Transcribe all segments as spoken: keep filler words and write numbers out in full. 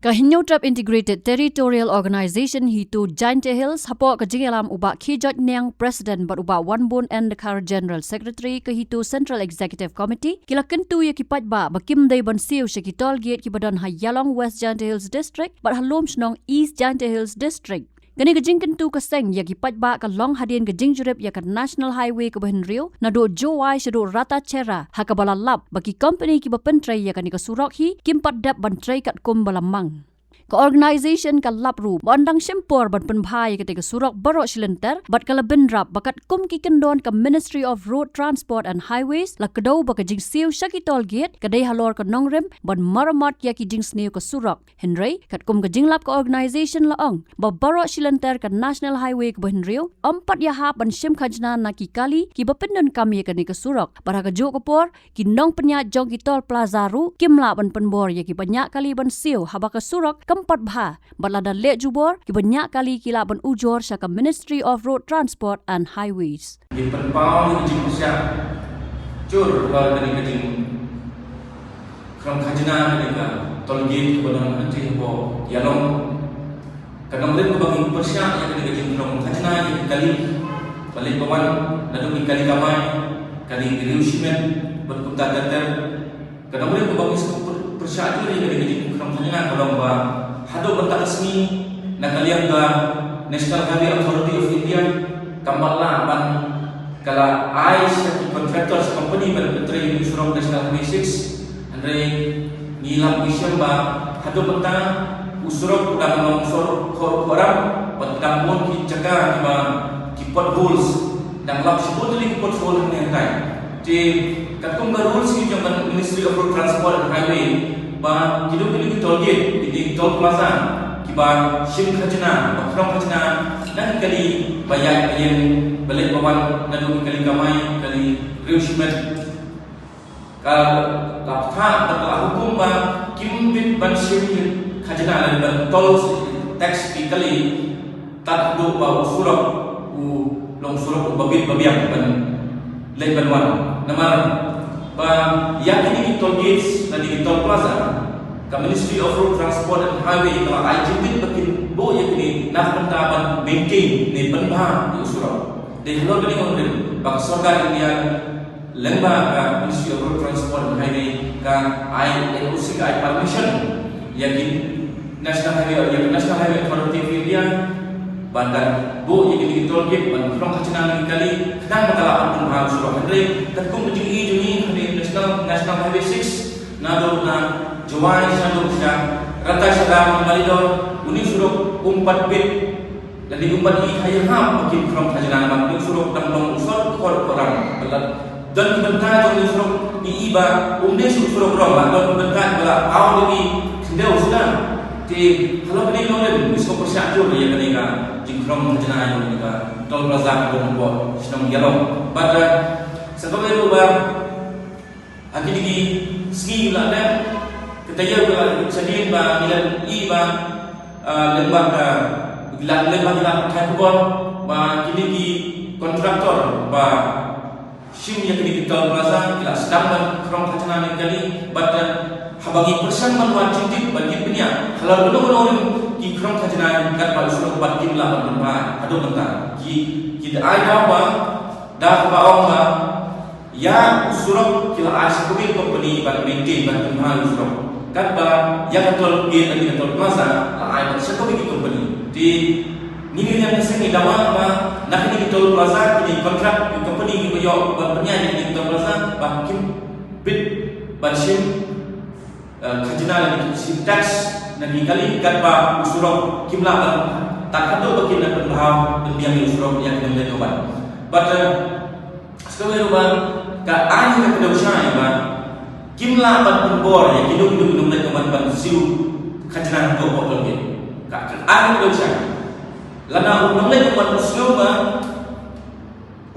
Ka Hynñiewtrep Integrated Territorial Organization HITO Jaintia Hills, hapoh ka jingïalam u Bah Khijoit Niang, President, bad u Bah Wanbun N Dkhar, General Secretary ka HITO Central Executive Committee, ki la kyntu ïa ki paidbah ba kim dei ban siew sha ki toll gate kiba don ha Ïalong, West Jaintia Hills District, bad ha Lumshnong, East Jaintia Hills District. Kane ka jingkyntu ka seng ïa ki paidbah ka long hadien ka jingjurip ïa ka National Highway kaba hynriew, naduh Jowai shaduh Ratacherra, ha kaba la lap ba ki company kiba pyntrei ïa kane ka surok hi kim pat dep ban trei katkum ba la mang. Ka organization ka lap ruh ba yn dang shim por ban pynbha ïa kata ka surok baroh shi lynter, bad ka la bynrap ba katkum ki kyndon ka Ministry of Road Transport and Highways, la kdew ba ka jingsiew sha ki toll gate ka dei halor ka nongrim ban marammot ïa ki jingsniew ka surok. Hynrei katkum ka jinglap ka organization la ong ba baroh shi lynter ka National Highway kaba hynriew ym pat ïahap ban shim khajna na ki kali kiba pyndonkam ïa kane ka surok, bad ha kajuh ka por ki nongpynïaid jong ki toll plaza ruh kim lah ban pynbor ïa ki baniah kali ban siew haba ka surok kam pat bha, bad lada leh jubor ki baniah kali ki lah ban ujor sha ka Ministry of Road Transport and Highways. Ngi pynpaw ïa ka jingpyrshah jur halor kane ka jingkhrong khajna kane ka toll gate kaba don hangne hapoh Ïalong. Ka nongrim kaba ngi pyrshah ïa kane ka jingkhrong khajna ïa ki kali ba leit ba wan, naduh ki kali kamai, kali riew shimet, bad kumta ter ter. Ka nongrim kaba ngi sngewpyr-, pyrshah jur ïa kane ka jingkhrong khajna ka long ba haduh mynta ka sngi, na ka liang ka National Highway Authority of India kam pat lah ban, ka la ai sha ki contractor, sha company ban pyntrei ïa u surok National Highway six. Hynrei ngi lap ngi shem ba haduh mynta u surok u dang long sor khor khoram, bad dang bun ki jaka kiba ki potholes, dang lap shibun tylli ki pothole hangne hangtai. Te katkum ka rules ki jong ka Ministry of Road Transport and Highway, ba kino kino ki toll gate, kino ki toll plaza kiba shim khajna, ba khrong khajna na ki kali ba ïaid ba ïeng, ba leit ba wan, naduh ki kali kamai, kali riew shimet, ka la pathar bad ka la hukum ba kim bit ban shim khajna lane ban toll tax ki kali tad haduh ba u surok u long surok uba bit ba biang ban leit ban wan. Namar ba ïa kine ki toll gates lane ki toll plaza, ka Ministry of Road Transport and Highway ka la ai jingtip ba kin buh ïa kine na ka bynta ban maintain ne pynbha ïa u surok. Dei halor kane ka nongrim ba ka sorkar India lyngba ka Ministry of Road Transport and Highway ka ai N O C, ka ai permission ïa ki National Highway, ïa ka National Highway Authority of India ban buh ïa kine ki toll gate ban khrong khajna na ki kali khnang ba ka lah ban pynbha u surok. Hynrei katkum ka jingïohi jong ngi, hynrei National, National Highway six naduh na Jowai shaduh sha Ratacherra, Umbalidor, une u surok um pat bit. Lada ym pat ïohi ha ïahap ba kin khrong khajna namar une u surok dang long u sor khor khoram. Bad don ki bynta jong une u surok ngi i ba um dei shuh u surok rong, ba don ki bynta ba la paw da ki khyndew suda. Te halor kane ka nongrim ngi sngewpyrshah jur ïa kane ka jingkhrong khajna ïa kane ka toll plaza ka don hapoh shnong Ïalong. Bad, eh, sa kawei ruh ba ha kine ki sngi la dep, ka taïew ka la shadien ba ngi la i ba, ah, lyngba ka, la, lyngba ki la pathai khubor ba kine ki contractor ba shim ïa kine ki toll plaza ki la sdang ban khrong khajna na ki kali, bad, ah, haba ngi pyrshang ban wad jingtip ban ïa pynïaid halor kano kano ruh ki khrong khajna katba u surok pat kim lah ban pynbha haduh mynta. Ki, ki da ai daw ba, da kaba ong ba ïa u surok ki la ai sha kawei ka company ban maintain, ban pynbha ïa u surok. Katba ïa ka toll gate lane ka toll plaza la ai beit sha kawei ka company. Te ngi, ngi ïa ka seng ngi dawa ba na kine ki toll plaza, kine ki contract ki company kiba ïoh ban pynïaid ïa kine ki toll plaza ba kim bit ban shim eh, khajna lane shim tax na ki kali katba u surok kim lah ban, tad haduh ba kin lah pynbha pynbiang ïa u surok ïa ki nongleit nongwan. Bad, eh, sa kawei ruh ba ka ai ka kdew shai ba kim lah ban pynbor ïa kino kino ki nongleit nongwan ban siew khajna hapoh toll gate. Ka, ka ai ka kdew shai. Lada u nongleit nongwan u sngew ba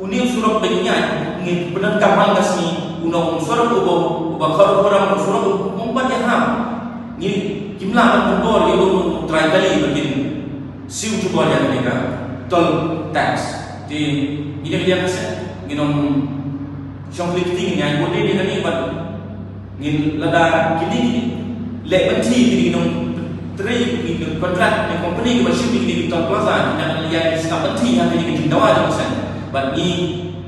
une u surok ba ngi ïaid, ngi pyndonkam man ka sngi, u long u surok uba, uba khor khoram, u surok uba ym pat ïahap. Ngi, kim lah ban pynbor ïa u, u trai kali ba kin siew jubor ïa kane ka toll tax. Te ngi dang ïa ka seng, ngin ym shong khlieh kti, ngin ïaid bun dei ïa kane bad ngin, lada kine ki leh ban thi kine ki nong Trei ïa ki contract ïa company kiba shim ïa ki toll plaza, ki dang ïa ki sngap bynta ha kine ki jingdawa jong ka seng. Bad ngi,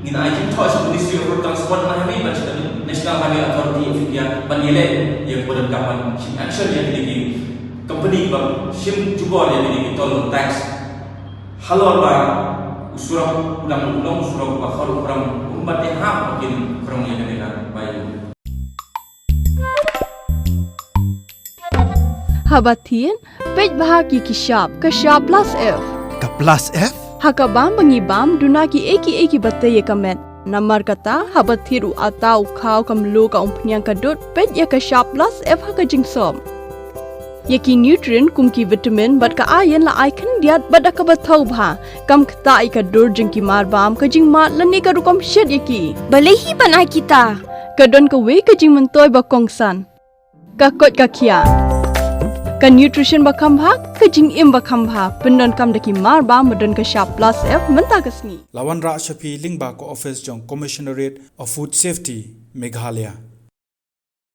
ngin ai jingthoh sha Ministry of Road Transport and Highway bad sha National Highway Authority of India ban ïaleh ïa ka, ban donkam ban shim action ïa kine ki company ba shim jubor ïa kine ki toll tax halor ba u surok u dang long u surok ba khor u khram, um, bad ïa hap ba kin khram ïa kane ka bai. Haba thied, peit bha ïa ki shap, ka shap plus F. Ka plus F? Ha ka bam ba ngi bam, duna kiei kiei kiba tei ïa ka met. Namar kata, haba thied u atta u khaw, ka mluh, ka umphniang, ka dud, peit ïa ka shap plus F ha ka jingsop. Ïa ki nutrient kum ki vitamin bad ka iron la ai khyndiat bad da kaba thaw bha. Kam ktah ïa ka dur jong ki mar bam, ka jingmad lane ka rukom shet ïa ki. Balei hi ban ai kita? Ka don kawei ka jingmyntoi ba kongsan. Ka koit ka khiah. Ka nutrition ba kham bha, ka jingim ba kham bha, pyndonkam da ki mar bam ba don ka shap plus F mynta ka sngi. La wanrah sha phi lyngba ka office jong Commissionerate of Food Safety, Meghalaya.